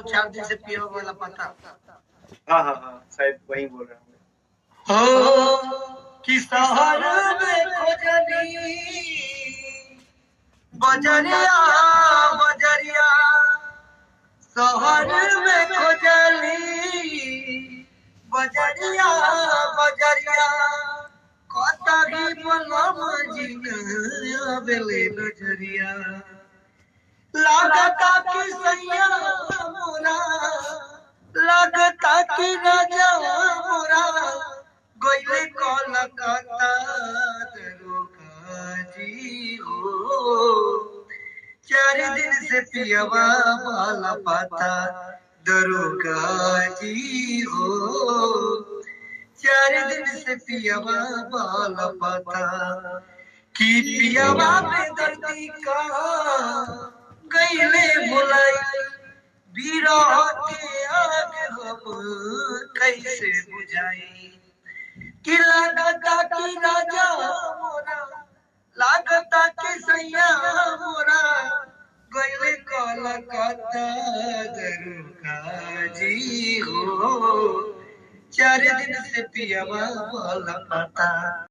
4 दिन से पिया वाला पता। हाँ हाँ हाँ, शायद वही बोल रहा हूँ। हो कि शहर में खोजनी बजरिया बजरिया, शहर में खोजली बजरिया बजरिया, कतही बोलम जिन बेले नजरिया। लागता कि सैया मोरा, लागता कि राजा मोरा गइले कलकत्ता दरोगा जी हो। 4 दिन से पियवा वाला पाता दरोगा जी हो। 4 दिन से पियवा वाला पाता कि पियवा में दर्दी का गईले भुलाई, बिरह के आग हम कैसे बुझाई। कि लागता कि राजा मोरा, लागता कि सैया मोरा गईले कलकत्ता दरोगा जी हो। 4 दिन से पियवा वाला पता।